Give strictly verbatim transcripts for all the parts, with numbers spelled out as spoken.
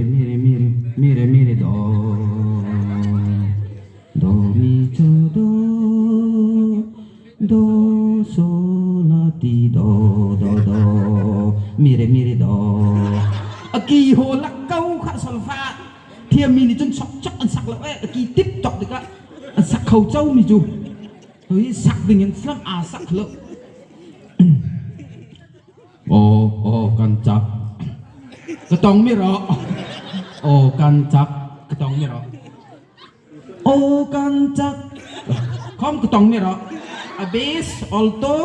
Mi re, mi re, mi re, mi re, do. Do, mi, cho, do. Do, so, la, ti, do, do, do. Mi re, mi re, do. A keyboard lak ko kha solfa. Thiam mi ni chun chawk chawk an sak lo e. A key tip tok dik ah. An sak kho cho mi chu. Hi sak ding hen slam a sak lo. Aw, aw, kan chak. Ka tawng mi rawh. Aw, kan chak. Ka tawng mi rawh. Aw, kan chak. Khawm ka tawng mi rawh. A bass, alto,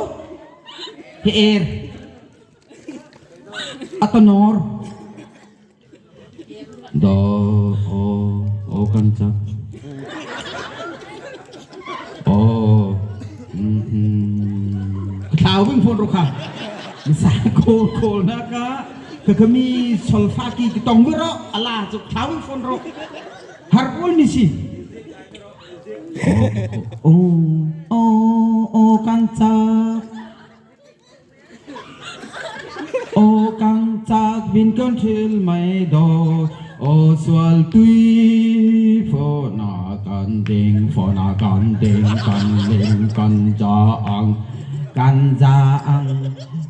he air. A tenor. Do, aw, aw, kan chak. Aw, mhm. Ka thlau ving phone rawh kha. Mi sa ko ko na ka. Ka ka mi solfa key ka tawng ving rawh. A la chu ka thlau ving phone rawh. Har ul mi si. Aw, aw, aw, aw, kan chak. Aw kan chak vin kan thil mai do. Aw sual tui, fawna kan ding, fawna kan ding, kan lim, kan za ang, kan za ang,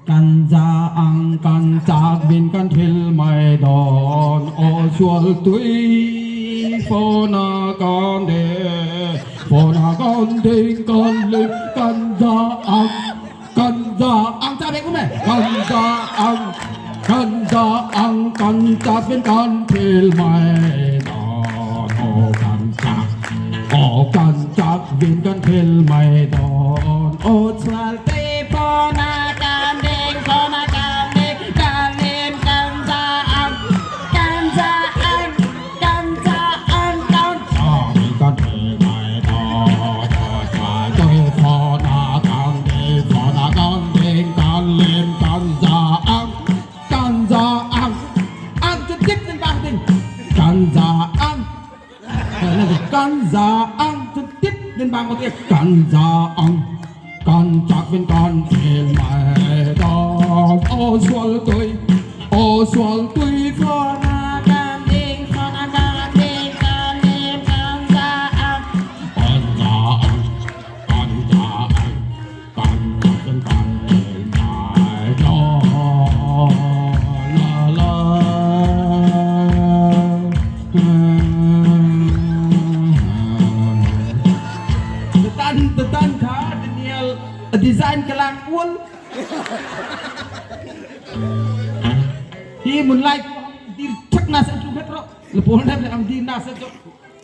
kan za ang, kan chak vin kan thil mai dawn. Aw sual tui, fawna kan ding, fawna kan ding, kan lim, kan za ang. Kan za ang, chak bêk um e. Kan za ang, kan za ang, kan chak vin kan thil mai dawn. Aw kan chak, aw kan chak vin kan thil mai dawn. Aw sual tui, fawna kan ding, fawna kan ding, kan lim, kan za ang, kan za ang. Kan za ang, kan za ang, kan thil mai dawn. Aw sual tui, fawna kan ding, fawna kan ding, kan lim, kan za ang, kan za ang. Ang chu tip nen bang ding. Kan za ang. Kan za ang chu tip nen bang ding. Kan za ang. Kan chak vin kan thil mai dawn. Aw sual tui, aw sual tui, fawna kan ding, fawna kan ding, kan lim, kan za ang. Kan za ang, kan za ang, kan chak vin kan thil mai dawn. La la. Tatan, tatan kha, Daniel, a design ka lang ual. Hi mun lai, dir chak na sa chu khat ro. Le pol na le am dir na sa chu.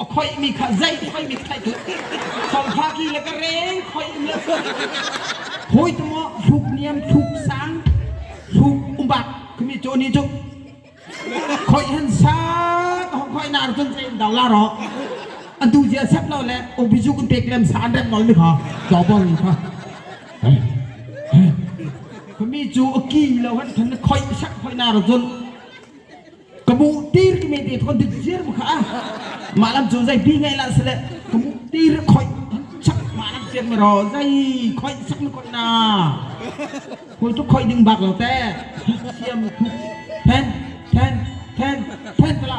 A khoi mi kha zai, khoi mi kha zai. Solfa key le ka reng, khoi mi. Hoi tu mo, thuk niam, thuk sang, thuk umbak, kami chu ni chu. Khoi hen sa, khoi na chun sa dau la ro. An tu zia sep lo le, o bizu kun pek lem sa an rem nol mi kha. Double mi kha. Kami chu a key lo hen kan khoi sak khoi na chun. Ka muh tir kami ti kon dik zir mi kha. Malam chu zai bi ngai la sele. Ka muh tir khoi sak malam zir mi ro zai khoi sak mi khoi na. Hoi chu khoi ding bak lo te. Siam. Then, then, then, then tala.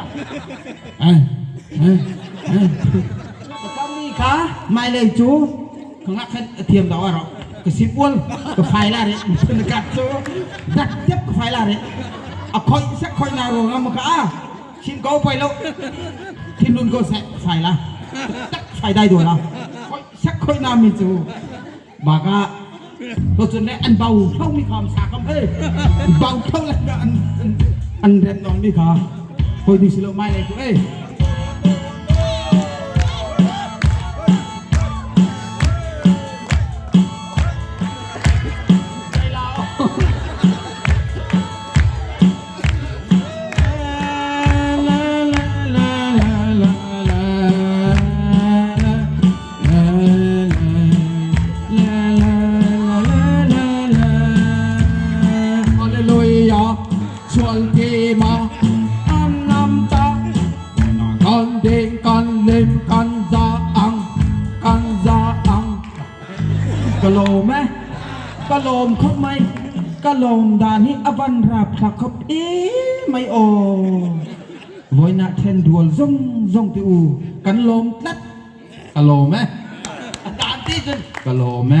Ai, ai, ai. Ka mi kha, mai lei chu. Ka ngak khan a thiam dau a ro. Ka sim ual, ka fai la re. Ka kat chu. Dak tiap ka fai la re. A khoi sak khoi na ro ngam kha a. Sim ko pai lo. Thinlung ko sak fai la. Tak fai dai do la. Khoi sak khoi na mi chu. Baka. Ko chun le an bau thau mi kham sa kham e. Bau thau le ka an, an, an rem nol mi kha. Hoi di silo mai le tu e. Hallelujah. Sual ti ma an nam ta. Kan ding, kan lim, kan za ang, kan za ang. Ka lâwm e. Ka lâwm khawp mai. Ka lâwm dân hi a van rap thlak khawp e mai aw. Vawiinah ṭhen dual zawngzawng te u, kan lâwm tlat. Ka lâwm e. A dâ te chun ka lâwm e.